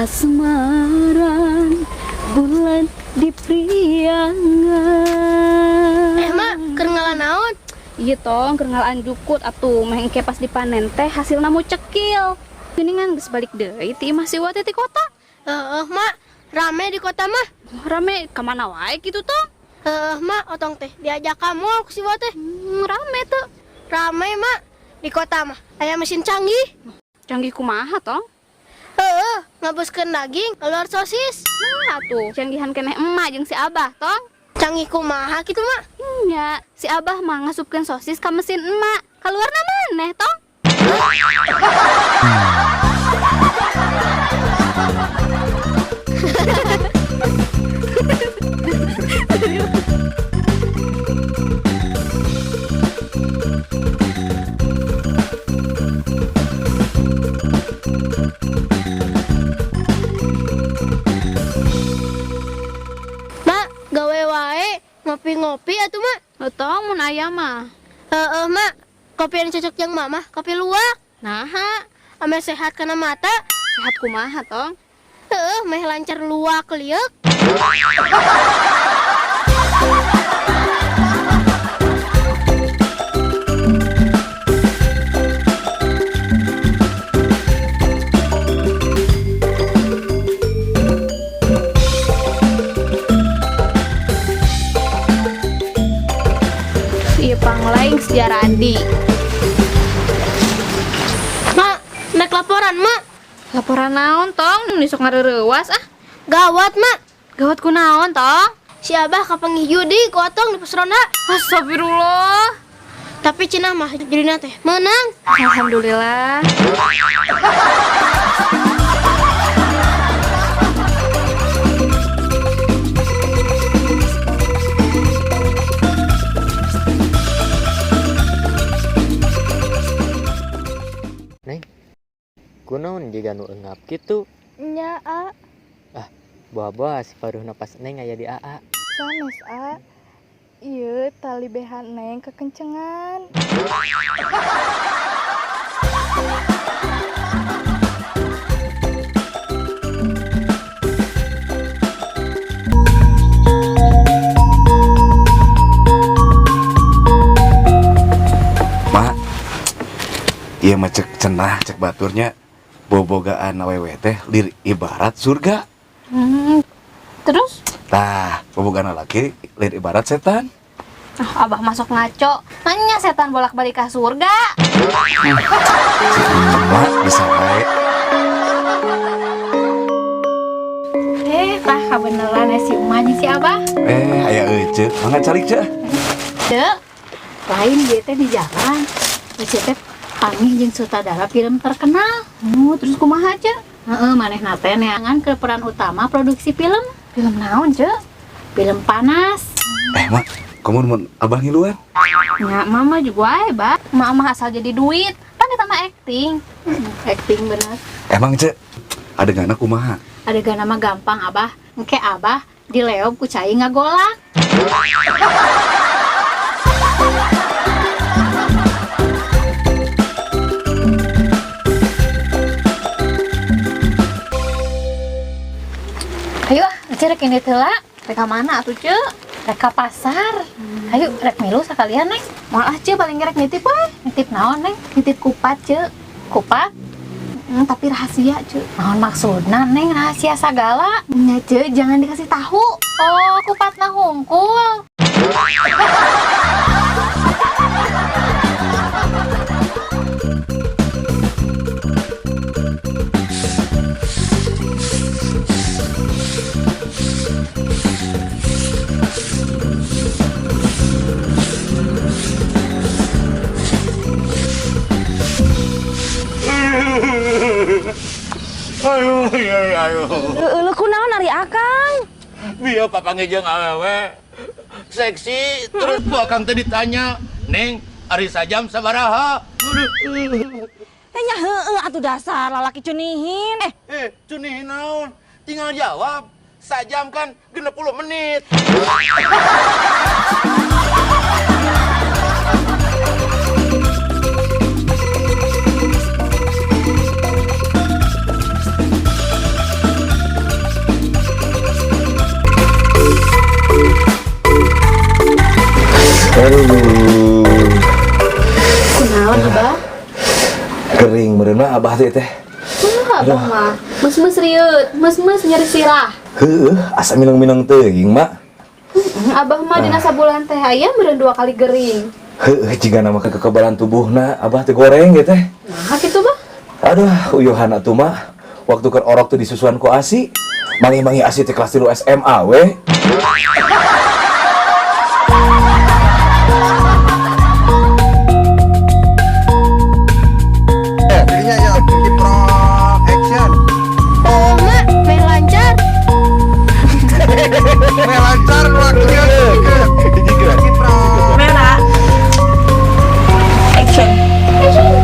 Kasmaran bulan di Priangan. Eh, Mak, keur ngala naon? Iya tong, keur ngalaan jukut atuh meh engke pas dipanen teh hasilna mau cekil. Geuningan geus balik deui ti imah si Wa teh ti kota. Heeh, Mak. Rame di kota mah. Rame kemana wae gitu tong? Heeh, Mak, otong teh diajak ka mall ku si Wa teh. Rame tuh. Rame, Mak. Di kota mah aya mesin canggih. Canggih kumaha tong? Heeh, ngabuskeun daging, keluar sosis. Nah tuh, canggihan keneh emak jeung si Abah tong. Canggih kumaha gitu, Mak? Nya, si Abah mah ngasupkeun sosis ka mesin emak. Keluarna maneh tong? Mak, gawe wae, ngopi-ngopi atuh, Mak. Tong mun aya mah. Heeh, Mak. Kopi yang cocok jeung mama, kopi luwak. Naha, Ame sehat kana mata. Sehat kumaha tong? Heeh, meh lancar luwak lieuk. Iya panglaing sejaradi. Mak, naik laporan, Mak. Laporan naon tong? Nu sok ngareurewas ah. Gawat, Mak. Gawat kunaon tong? Si Abah kapanggih judi ku otong di pos ronda. Astagfirullah. Tapi cenah mah judina teh menang. Alhamdulillah. Neng, kunaon jiga nu eungap kitu? Nya, A. Ah, boa-boa si paruhna pas Neng aya di AA. Sanes, A. Ieu tali BH Neng kekencengan. Mak, ieu mah cek cenah cek baturnya bobogaan awewe teh lir ibarat surga. Terus? Tah, bobogaan laki lir ibarat setan. Ah, Abah masuk ngaco. Nanya setan bolak-balik ke surga. Mak bisa wae. Eh, tah kabeneran ya si emak jeung si Abah. Eh, aya euceuk, mangga calik ceu. Cek, lain dia teh di jalan. Ece teh panggih jeung sutradara film terkenal. Oh, terus kumaha cek? Heeh, manehna teh neangan ke peran utama produksi film. Film naon cek? Film panas. Eh, Mak, komun mun Abah ngiluan. Ya, mama juga wae, Bah. Mama asal jadi duit. Pan eta mah acting. Acting bener. Emang cek adeganna kumaha? Adegan mah gampang, Abah. Engke Abah dileob ku cai ngagolak. Ayo ah, Ece rek ini teh lah. Rek ka mana atuh, Cek? Rek ka pasar. Ayo rek milu sakalian, Neng. Moal ah, Cek, paling rek nitip we. Nitip naon, Neng? Nitip kupat, Cek. Kupat? Tapi rahasia, Cek. Naon maksudna, Neng? Rahasia sagala? Nya, Cek, jangan dikasih tahu. Oh, kupatna hungkul. Ayo, ayo, ayo. Leuh kunaon ari Akang? Bieu papanggih jeung awewe seksi, terus ku Akang teh ditanya, "Neng, ari sajam sabaraha?" Eh nya heueuh atuh dasar lalaki cunihin. Eh, cunihin naon? Tinggal jawab. Sajam kan 60 menit. Aduh. Kunaon, Abah? Kering meureun mah abah teh teh. Kumaha Abah mah? Mes-mes rieut, mes-mes nyeri sirah. Heueuh, asa mineng-mineng teuing, Mak. Abah mah dina sabulan teh aya meureun dua kali gering. Heueuh, jiga nama kekebalan tubuhna abah teh goreng gitu teh. Nah, kitu bah. Aduh, uyuhan atuh mah. Waktu keur orok tuh disusuan ku ASI. Mangi-mangi ASI teh kelas 3 SMA we. Jadinya ya, kiprok action. Oh, Mak, meh lancar. Meh lancar waktunya. Kiprok. Merah. Action. Heeh.